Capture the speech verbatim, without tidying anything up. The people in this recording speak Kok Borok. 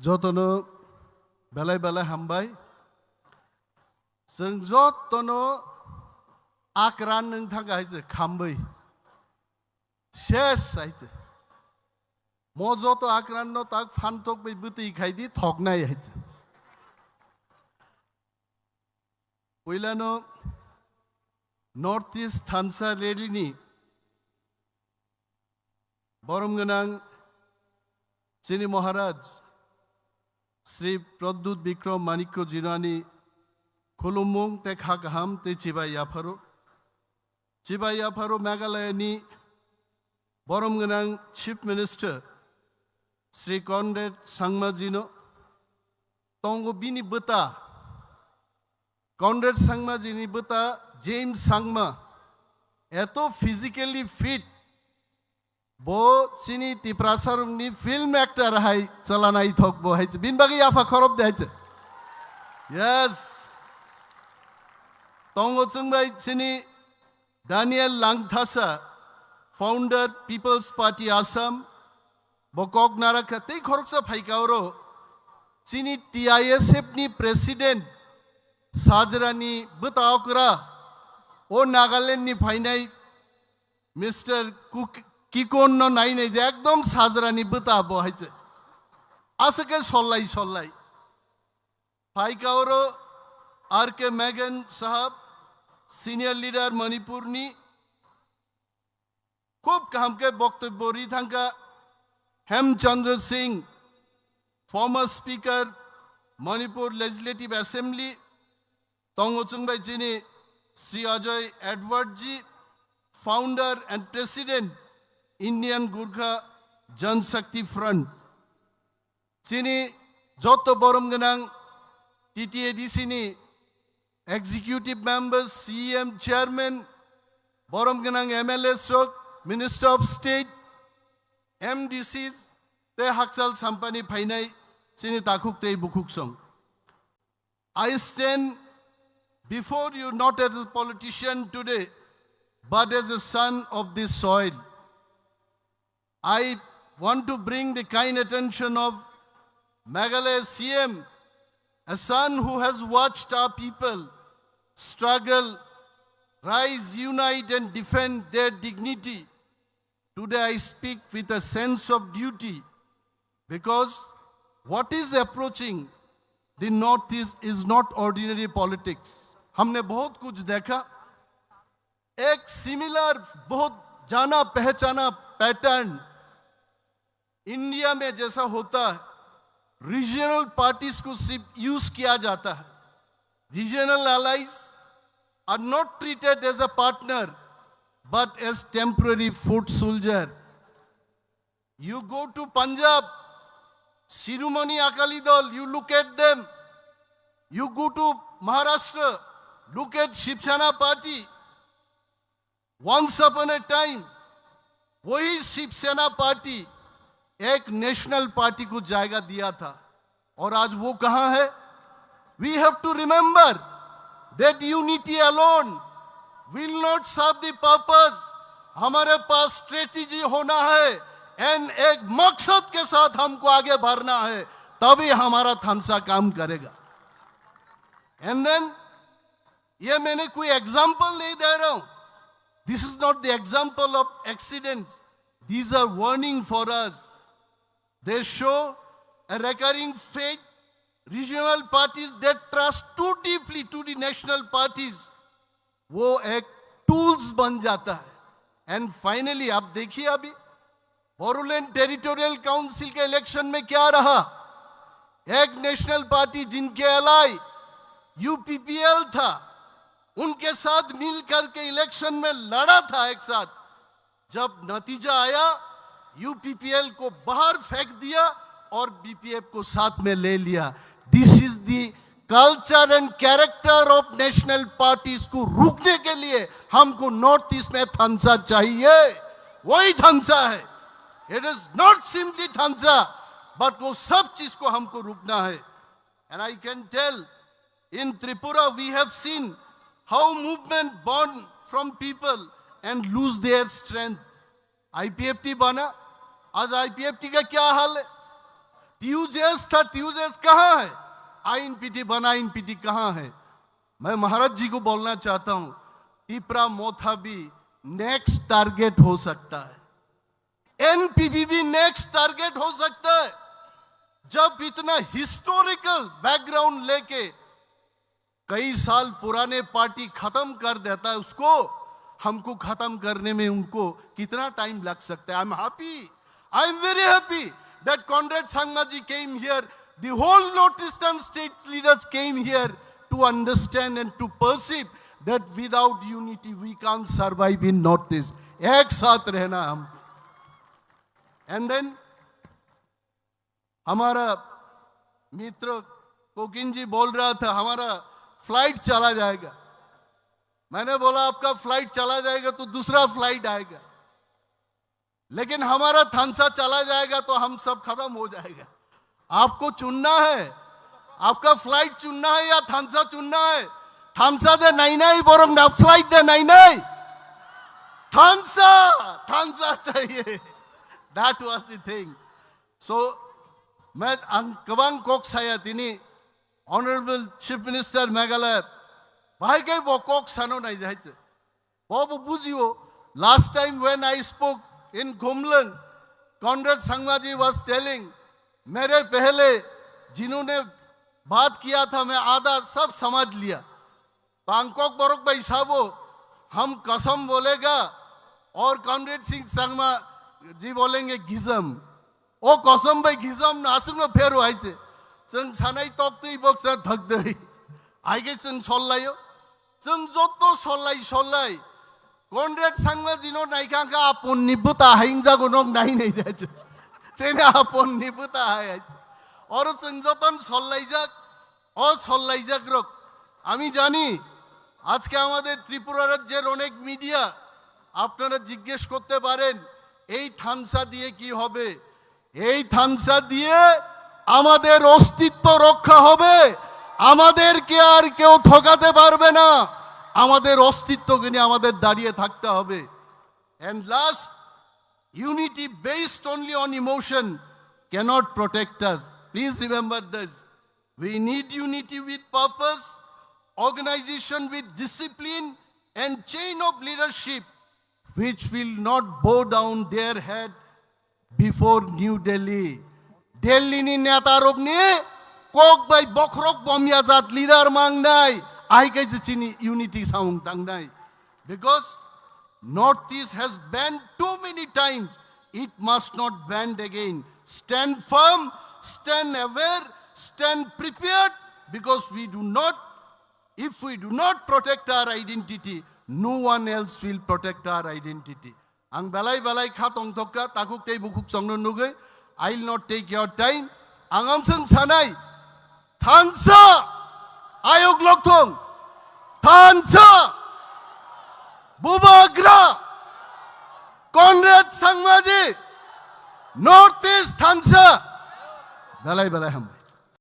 Jotono belai belai hambai. Chwng jotono akran nwng thangkha hai se khambai. Ses hai se. Mo joto akran no tak phan tok bai bwtwi khai di thoknai hai se. Puilano North East Thansa Rally ni borom gwnang chini Maharaj Sri Pradyut Bikram Manikya Jinani khulumung te kha kaham te chibai yapharo. Chibai yapharo Meghalaya ni borom gwnang Chief Minister Sri Conrad Sangma jino tongo bini bwta. Conrad Sangma jini bwta James Sangma eto physically fit, bo chini Tiprasa rungni film actor hai chalanai thok bo hai bini bagwi yapha khorob de hai. Yes. Tongo chwng bai chini Daniel Langthasa, founder People's Party Assam, bo kok narakha tei khoroksa phaika oro chini T I S F ni president sajrani bwta okra o Nagaland ni phainai Mister Kuk-, Kikon no nainai de ekdom sajrani bwta bo hai se. Aswk khe sollai sollai. Phaika oro R K Megan sahab, senior leader Manipur ni, khub kaham khe boktobbo ri thangkha. Hem Chandra Singh, former speaker Manipur Legislative Assembly, tongo chwng bai chini Sri Ajoy Edward ji, founder and president Indian Gorkha Jan Shakti Front. Chini joto borom gwnang T T A D C ni executive members, C E M, chairman, borom gwnang M L A sok, Minister of State, M D Cs, tei hakchal sampani phainai chini takhuk tei bukhuk song. I stand before you not as a politician today, but as a son of this soil. I want to bring the kind attention of Meghalaya C M, a son who has watched our people struggle, rise, unite, and defend their dignity. Today I speak with a sense of duty because what is approaching the Northeast is not ordinary politics. हमने बहुत कुछ देखा, एक सिमिलर, बहुत जाना पहचाना pattern India में जैसा होता है, रीजनल पार्टीज को सिर्फ यूज किया जाता है। Regional allies are not treated as a partner but as temporary foot soldier. You go to Punjab, Shiromani Akali Dal, you look at them. You go to Maharashtra, look at Shiv Sena party. Once upon a time, वही शिवसेना पार्टी एक national party को जायगा दिया था, और आज वो कहां है? We have to remember that unity alone will not serve the purpose. हमारे पास स्ट्रेटेजी होना है एंड एक मकसद के साथ हमको आगे बढ़ना है, तभी हमारा थानसा काम करेगा। एंड देन ये मैंने कोई एग्जाम्पल नहीं दे रहा हूं। This is not the example of accidents. These are warning for us. They show a recurring fate. Regional parties, they trust too deeply to the national parties. वो एक टूल्स बन जाता है। एंड फाइनली आप देखिए, अभी बोडोलैंड टेरिटोरियल काउंसिल के इलेक्शन में क्या रहा? एक नेशनल पार्टी जिनके एलाई यूपीपीएल था, उनके साथ मिल करके इलेक्शन में लड़ा था एक साथ। जब नतीजा आया, यूपीपीएल को बाहर फेंक दिया और बीपीएफ को साथ में ले लिया। This is the culture and character of national parties को रुकने के लिए हमको नॉर्थ ईस्ट में थानसा चाहिए, वही थानसा है। It is not simply थानसा, but वो सब चीज को हमको रुकना है। And I can tell, in Tripura we have seen how movement born from people and lose their strength. IPFT बना, आज आईपीएफटी का क्या हाल है? टीयूजेएस था, टीयूजेएस कहाँ है? आईएनपीटी बना, आईएनपीटी कहाँ है? मैं महाराज जी को बोलना चाहता हूं, तिपरा मोथा भी नेक्स्ट टारगेट हो सकता है, एनपीपी भी नेक्स्ट टारगेट हो सकता है। जब इतना हिस्टोरिकल बैकग्राउंड लेके कई साल पुराने पार्टी खत्म कर देता है, उसको, हमको खत्म करने में उनको कितना टाइम लग सकता है? I'm happy, I'm very happy that Conrad Sangma ji came here, the whole North Eastern state leaders came here to understand and to perceive that without unity we can't survive in North East. एक साथ रहना हम। And then हमारा मित्र कोकिन जी बोल रहा था, हमारा फ्लाइट चला जाएगा। मैंने बोला, आपका फ्लाइट चला जाएगा तो दूसरा फ्लाइट आएगा, लेकिन हमारा थानसा चला जाएगा तो हम सब खत्म हो जाएगा। आपको चुनना है, आपका फ्लाइट चुनना है या थानसा चुनना है? थानसा de nainai, borok na flight de nainai? Thansa, thansa chahiye. That was the thing. So, मैं ang kwbang kok saya tini, Honorable Chief Minister Meghalaya, bahai kai bo kok sano nai jai te. Bo bo bujio, last time when I spoke in Gumlang, Conrad Sangma ji was telling, मेरे पहले जिन्होंने बात किया था, मैं आधा सब समझ लिया। Bangkok borok bai sabo, हम कसम बोलेगा और कॉनरेड सिंह संगमा जी बोलेंगे गिजम। O kosom bai gisam no aswk no pheru hai se. Chwng sanai tok twi boksa thak dei. Hai khe chwng sol laio. Chwng joto sol lai sol lai. Conrad Sangma jino nai kha kha apon ni bwta hai wng jago nok nai nai jai se. Chini apon ni bwta hai hai se. Oro chwng joton sol lai jak. O sol lai jak rok. আমি জানি আজকে আমাদের ত্রিপুরা রাজ্যের অনেক মিডিয়া আপনারা জিজ্ঞেস করতে পারেন এই থানসা দিয়ে কি হবে। এই থানসা দিয়ে আমাদের অস্তিত্ব রক্ষা হবে, আমাদেরকে আর কেউ ঠকাতে পারবে না। আমাদের অস্তিত্বকে নিয়ে আমাদের দাঁড়িয়ে থাকতে হবে। And last, unity based only on emotion cannot protect us. Please remember this. We need unity with purpose, organization with discipline, and chain of leadership which will not bow down their head before New Delhi. Delhi ni neta rok ni kok bai bokhorok bomya jat leader mang nai, ai kai je chini unity samung tang nai. Because Northeast has banned too many times, it must not banned again. Stand firm, stand aware, stand prepared, because we do not, if we do not protect our identity, no one else will protect our identity. Ang belai belai kha tongthok kha, takhuk tei bukhuk chongno nugwi, I will not take your time. Ang amswng sanai, thansa, ayok lokthong, thansa, bubagra, Conrad Sangmaji, Northeast thansa, belai belai ham.